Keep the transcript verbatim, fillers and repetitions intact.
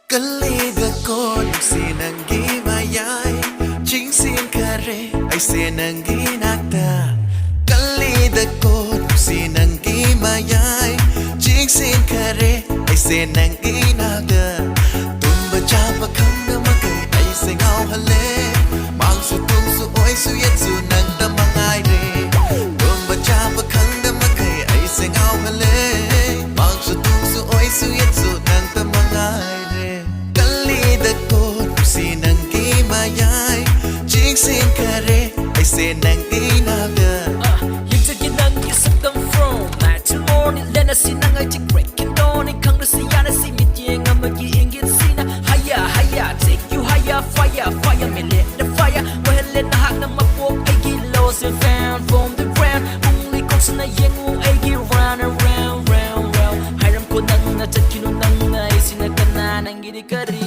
ꯀꯜꯂꯤꯗꯀꯣ ꯅꯨꯡꯁꯤ ꯅꯪꯒꯤ ꯃꯌꯥꯏ ꯆꯤꯡꯁꯤꯟꯈꯔꯦ ꯑꯩꯁꯦ ꯅꯪꯒꯤ ꯅꯥꯛꯇ ꯀꯜꯂꯤꯗꯀꯣ ꯅꯨꯡꯁꯤ ꯅꯪꯒꯤ ꯃꯌꯥꯏ ꯆꯤꯡꯁꯤꯟꯈꯔꯦ ꯑꯩꯁꯦ ꯅꯪꯒꯤ ꯅꯥꯛꯇ ꯇꯨꯝꯕ ꯆꯥꯕ ꯈꯪꯗ ꯃꯈꯩ ꯑꯩꯁꯦ ꯉꯥꯎꯍꯜꯂꯦ ꯃꯥꯡꯁꯨ ꯇꯨꯡꯁꯨ ꯑꯣꯏꯁꯨ ꯌꯦꯠꯁꯨ ꯅꯪꯇ ꯃꯉꯥꯏꯔꯦ ꯇꯨꯝꯕ ꯆꯥꯕ ꯈꯪꯗ ꯃꯈꯩ ꯑꯩꯁꯦ ꯉꯥꯎꯍꯜꯂꯦ ꯃꯥꯡꯁꯨ ꯇꯨꯡꯁꯨ ꯑꯣꯏꯁꯨ ꯌꯦꯠꯁꯨ ꯅꯪꯇ ꯃꯉꯥꯏꯔꯦ ꯀꯜꯂꯤꯗꯀꯣ ꯅꯨꯡꯁꯤ ꯅꯪꯒꯤ ꯃꯌꯥꯏ ꯆꯤꯡꯁꯤꯟꯈꯔꯦ ꯑꯩꯁꯦ ꯅꯪꯒꯤ ꯅꯥꯛꯇ ꯌꯦꯡꯖꯒꯦ ꯅꯪꯒꯤ ꯁꯛꯇꯝ from night to morning ꯂꯦꯟ ꯑꯁꯤ ꯅꯪ ꯑꯩ breaking dawn ꯈꯪꯂꯁꯤ ꯌꯥꯅꯁꯤ ꯃꯤꯠꯌꯦꯡ ꯑꯃꯒꯤ ꯏꯪꯒꯤꯠꯁꯤꯅ higher higher take you higher fire fire me let the fire ꯑꯣꯏꯍꯜꯂꯦ ꯅꯍꯥꯛꯅ ꯃꯀꯣꯛ ꯑꯩꯒꯤ lost and found from the ground ꯄꯨꯡꯂꯤ ꯀꯣꯛꯁꯤꯅ ꯌꯦꯡꯉꯨ ꯑꯩꯒꯤ round and round round round ꯍꯥꯏꯔꯝꯀꯣ ꯅꯪꯅ ꯆꯠꯈꯤꯅꯨ ꯅꯪꯅ ꯑꯩꯁꯤꯅ ꯀꯅꯥ ꯅꯪꯒꯤꯗꯤ ꯀꯔꯤ